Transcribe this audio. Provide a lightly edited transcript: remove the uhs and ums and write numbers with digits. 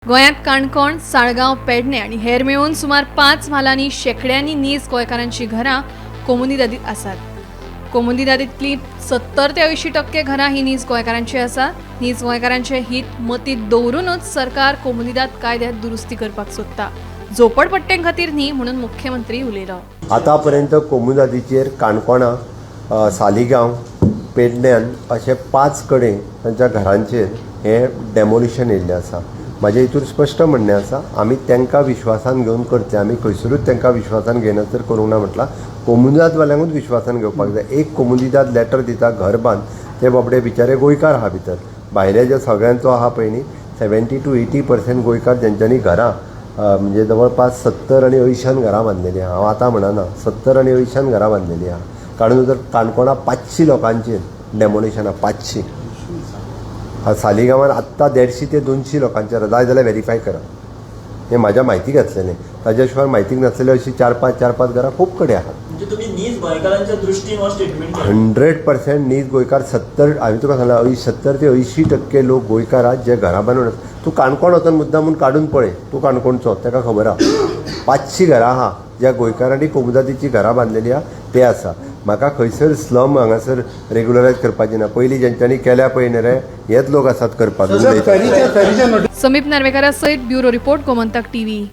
गोंयांत काणकोण, साळगांव, पेडणे आनी हेर मेळून सुमार 5 म्हालांनी शेंकड्यांनी नीज गोंयकारांची घरां कोमुनिदादीत आसात. कोमुनिदादींतलीं 70 ते 80% घरां ही नीज गोंयकारांची आसात. नीज गोंयकारांचें हीत मतींत दवरूनच सरकार कोमुनिदाद कायद्यांत दुरुस्ती करपाक सोदता, झोपडपट्ट्यां खातीर न्ही म्हणून मुख्यमंत्री उलयलो. आतापर्यंत कोमुनिदादीचेर काणकोणा, सालिगांव, पेडण्यान अशे 5 कडेन तांच्या घरांचेर हें डेमोलिशन येयल्लें आसा. म्हाजें हितूर स्पश्ट म्हणणें आसा, आमी तांकां विश्वासान घेवन करचें. आमी खंयसरूच तांकां विश्वासान घेयना तर करूंक ना म्हटलां. कोमुनिदादवाल्यांकूच विश्वासान घेवपाक जाय. एक कोमुनिदाद लेटर दिता, घर बांद, ते बाबडे बिचारे गोंयकार आहा भितर. भायले जे सगळ्यांचो आहा पळय न्ही, 70 to 80% गोंयकार जेंच्यांनी घरां, म्हणजे जवळपास 70 आनी 80 घरां बांदलेलीं आहा. हांव आतां म्हणना, 70 आनी 80 घरां बांदलेलीं आहा. कारण जर काणकोणा 500 लोकांचेर डेमोलिशन आहा, 500. हा, सालिगांवान आत्तां 150 ते 200 लोकांचेर. जाय जाल्यार व्हेरीफाय करा. हें म्हाज्या म्हायतीक आसलेलें. ताज्या शिवाय म्हायतीक नासलेले अशीं चार पांच, चार पांच घरां खूब कडेन आहात. म्हणजे तुम्ही नीज गोंयकारांच्या दृष्टीन हो स्टेटमेंट केलें? 100% नीज गोंयकार. 70, हांवें तुका सांगलां, 70 ते 80% लोक गोंयकार आहात जे घरां बांदून. तूं काणकोण वचोन मुद्दाम म्हूण काडून पळय. तूं काणकोणचो, ताका खबर आहा. 500 घरां आहा ज्या गोंयकारांनी कोमुदादीची घरां बांदलेली आहा ते आसा. म्हाका खंयसर स्लम हांगासर रेगुलरायज करपाची ना. पयलीं जेंच्यांनी केल्या पळय न्ही रे, हेच लोक आसात करपाक. समीप नार्वेकारा सयत ब्युरो रिपोर्ट, गोमंतक टीव्ही.